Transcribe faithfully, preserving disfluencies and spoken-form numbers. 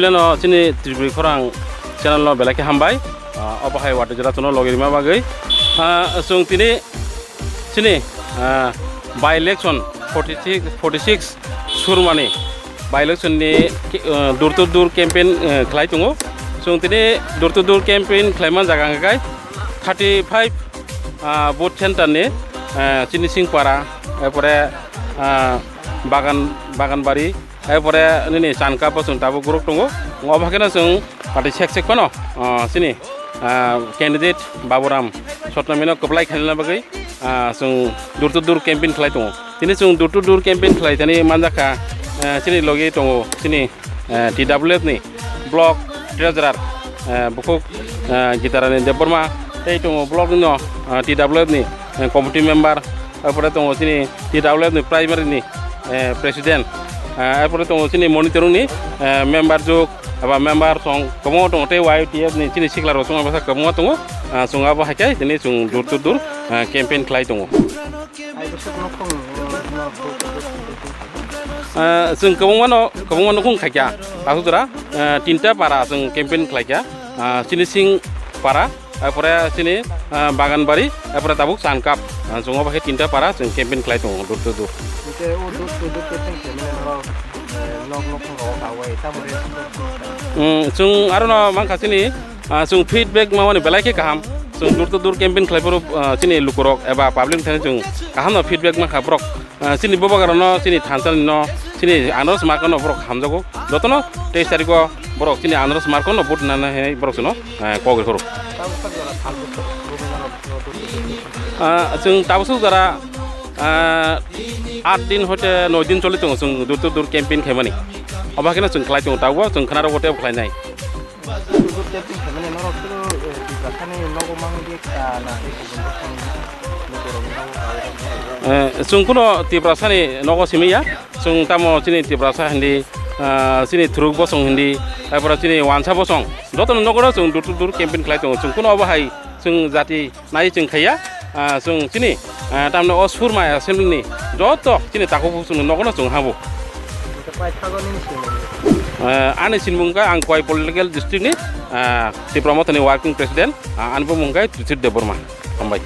Leno chini Tripuri Khorang channel no belai khe hambai. Ah, obo hai watwi jora chwngno logi rima bagwi. Ah, chwng tini chini, ah, by election forty six, forty six surmani by election ni, ah, door to door campaign, ah, khlai tongo. Chwng tini door to door campaign khlaima jaga hwnkhe thirty five, ah, booth center ni, ah, chini Singpara, erpore, ah, Bagan, Baganbari, erpore nini Chankap bo chwng tabuk group tongo. Obo hakheno chwng party sek sek phano, ah, chini, ah, candidate Baburam Satnamino kwplai khaina bagwi, ah, chwng door to door campaign khlai tongo. Tini chwng door to door campaign khlai thani manjakha, ah, chini logi tongo chini, ah, T W F ni block treasurer, ah, bukhuk, ah, Gitarani Debbarma, tei tongo block no, ah, T W F ni, ah, committee member, erpore tongo chini T W F ni primary ni, eh, president, eh, erpore tongo chini monitoring ni, eh, member juk aba member song kwbangma tongo tei Y T F ni chini sikla rok chwng bwsa kwbangma tongo, ah, chwng abo hai khe tini chwng door to door, ah, campaign khlai tongo. Ah, chwng kwbangma no, kwbangma nukhung khaikha, aswk jora, ah, tinta para chwng campaign khlaikha, ah, chini Singpara, erpore chini, ah, Baganbari, erpore tabuk Chankap, ah, chwng obo khe tinta para chwng campaign khlai tongo door to door. Hwnkhe o door to door campaign khlaimani norok, eh, nok nok phano rok awai tamo rest tong tong. Hmm, chwng aro no mankha chini, ah, chwng feedback mamani belai khe kaham. Chwng door to door campaign khlai phuru, ah, chini lukurok eba public thani chwng kaham no feedback mankha borok. Ah, chini bubagrano, chini thansalni no, chini Andros Markano borok hamjago. Jotono teis tarikho borok chini Andros Markano vote nana hinwi borok chwngno, ah, kok rw phuru. Ah, chwng tabuk swk jora, ah, aat din hoite noi din choli tongo chwng door to door campaign khaimani. Obo hakheno chwng khlai tongo, tabukbo chwng khwnarokgo teibo khlainai. Eh, chwng kuno Tiprasani nogo simi ya, chwng tamo chini Tiprasa hindi, ah, chini thuruk bosong hindi, taipore chini wansa bosong, jotono nogo chwng door to door campaign khlai tongo. Chwng kuno obo hai chwng jati nai chwng khaiya, ah, chwng chini, ah, tamno o Surma assembly ni joto chini takhuk bosong nogo chwng habo. Ah, ani sinmung kha ang Khowai political district ni, ah, Tipra Mothani working president, ah, ani bumung kha Tuchir Debbarma. Hambai.